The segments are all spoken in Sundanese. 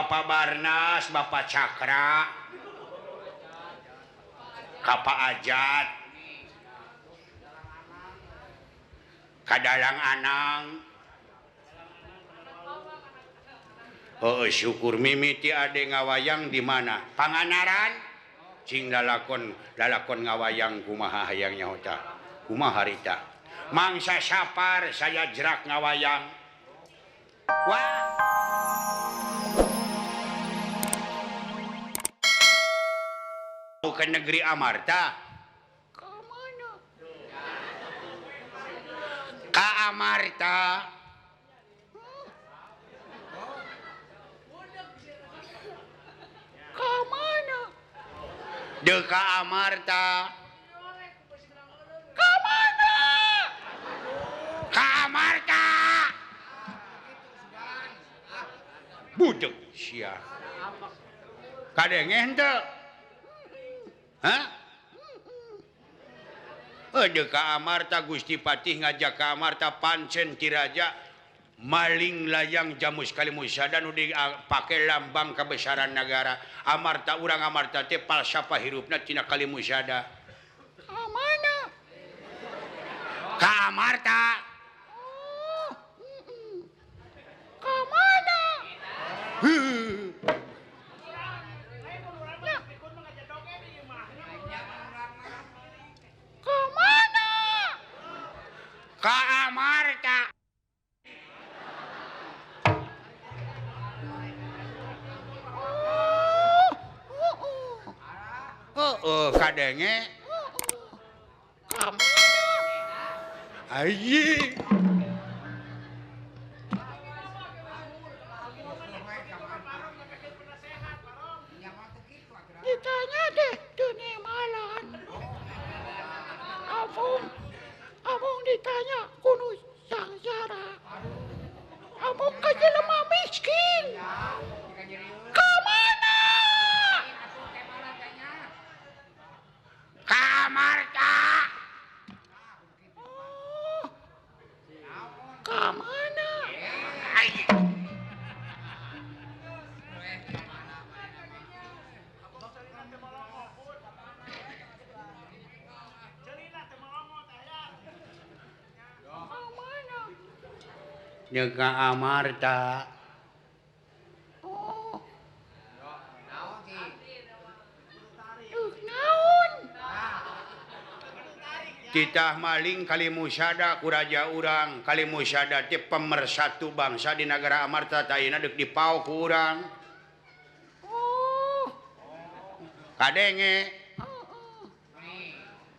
Bapak Barnas, Bapak Cakra, ka Pak Ajat, ka Dalang Anang. Oh, syukur mimiti ade ngawayang di mana? Panganaran cing lalakon lalakon ngawayang kumaha hayang nyaho tah. Kumaha harita? Mangsa sapar saya jerak ngawayang. Wah. Ke negeri Amarta. Ka mana? Ka Amarta. Ka mana? Deu ka Amarta. Ka mana? Ka Amarta. Budeg sia. Kadenge henteu? Hah? Deu ka Amarta Gusti Patih ngajak ka Amarta pancen ti raja maling layang jamus kalimusada nu dipake lambang kebesaran negara. Amarta urang Amarta teh falsafah hirupna tina kalimusada. Ka mana? Ka Amarta. Oh. Ka mana? Ka mana? Ka Amarta. Oh, kadenge. Ka mana? Ayi. Ditanya deh dunia malan. Abung, abung ditanya kuno sangsara. Abung ka jelema miskin. Ka mana? Ka Amarta. Oh. Ka mana? Nya ka Amarta. Oh. Naon? Titah maling kalimusada ku raja urang. Kalimusada teh pemersatu bangsa di negara Amarta tayina deuk dipao ku urang. Oh. Kadenge.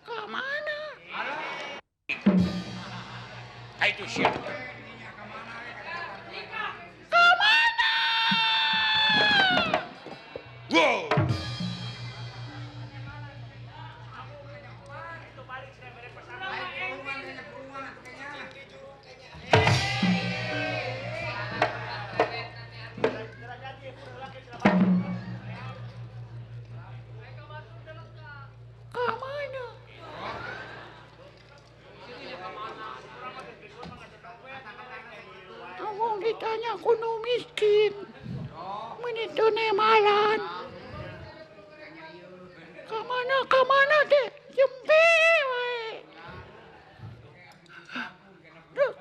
Ka mana? Itu sia. Ka mana? Wow. Ka mana? Abung ditanya kuno miskin. Menit malan. Ka mana deh? Jempe wae. Duh,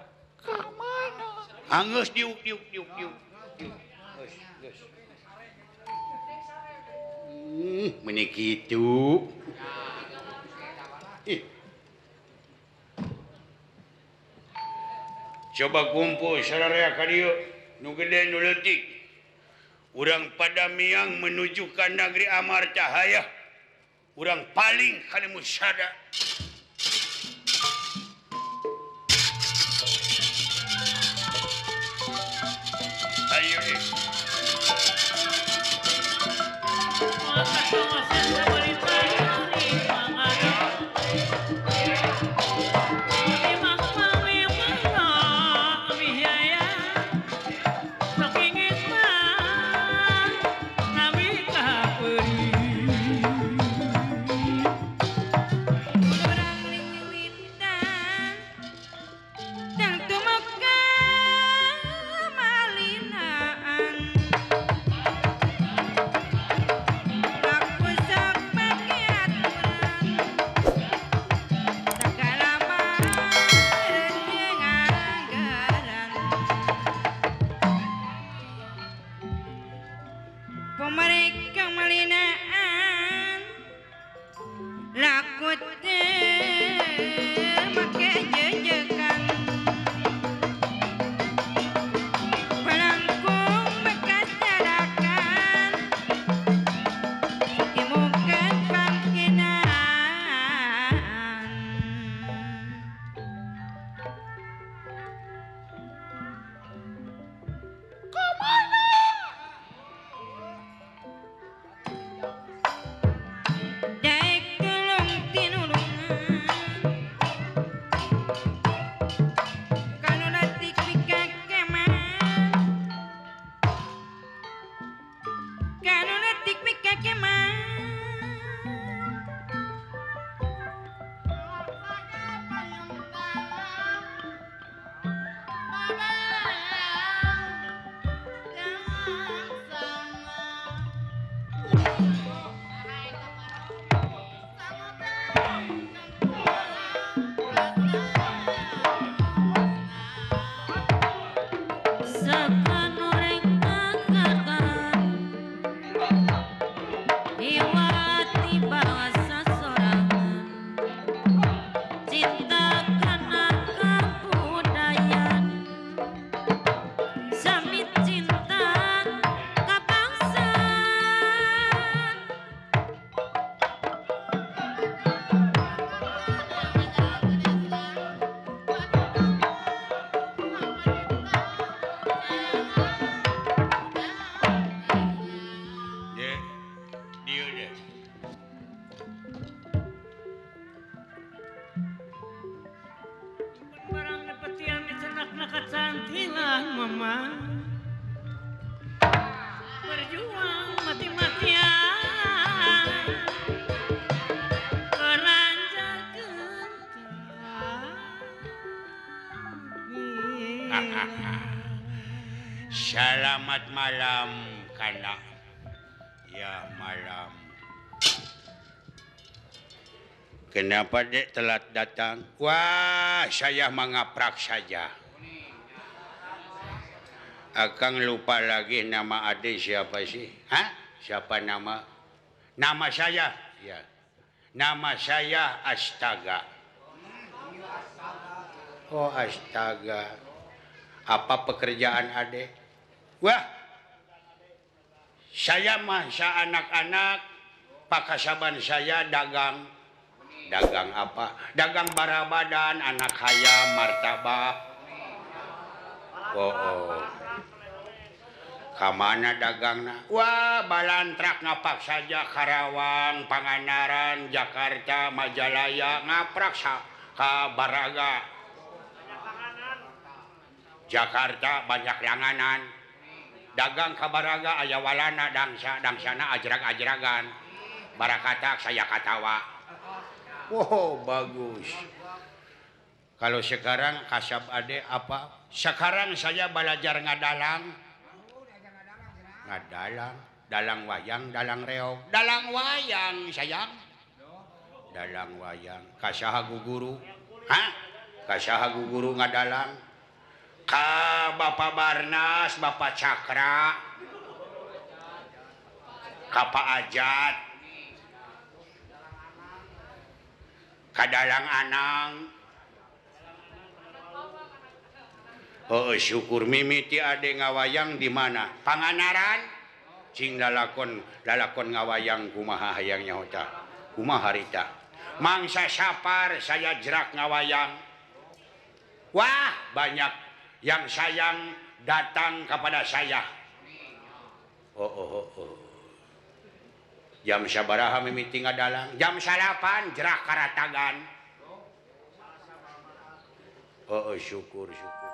ka mana? Anggeus diuk diuk diuk diuk. Geus, geus. Meuni kitu. Ih. Coba kumpul sararea ka dieu nu gede nu leutik. Urang pada miang menuju ka negeri Amarta hayah. Urang paling kalimusada. Ayo deh. Thank you. Karena kecantilan mama berjuang mati-matian keranjang kentang. Selamat malam kana. Ya malam. Kenapa dek telat datang? Wah, saya mengaprak saja. Akang lupa lagi nama adik siapa sih? Hah? Siapa nama? Nama saya? Ya. Nama saya Astaga. Oh, astaga. Apa pekerjaan adik? Wah, saya masa anak-anak pakasaban saya dagang. Dagang apa? Dagang barabadan, anak hayam, martabak. Oh, oh. Kamana dagangna? Wah, balantrak ngapak saja Karawang, Pangandaran, Jakarta, Majalaya, ngaprak ka Baraga. Jakarta banyak langanan. Dagang ka Baraga aya walana dangsa, dangsana ajrag-ajragan. Barakatak saya katawa. Wow, bagus. Kalau sekarang kasab ade apa? Sekarang saya belajar ngadalang. Ngadalang, dalang wayang, dalang reog, dalang wayang sayang. Dalang wayang, kasaha guru? Hah? Kasaha guru ngadalang? Ka Bapak Barnas, Bapak Cakra, ka Pak Ajat, ka Dalang Anang. Oh, syukur mimiti ade ngawayang di mana? Pangandaran. Cing lalakon lalakon ngawayang kumaha hayang nyaho tah. Kumaha harita. Mangsa sapar saya jerak ngawayang. Wah, banyak yang sayang datang kepada saya. Oh, oh, oh, oh. Jam sabaraha mimiti ngadalang? Jam 8 jerak karatagan. Oh, oh, syukur, syukur.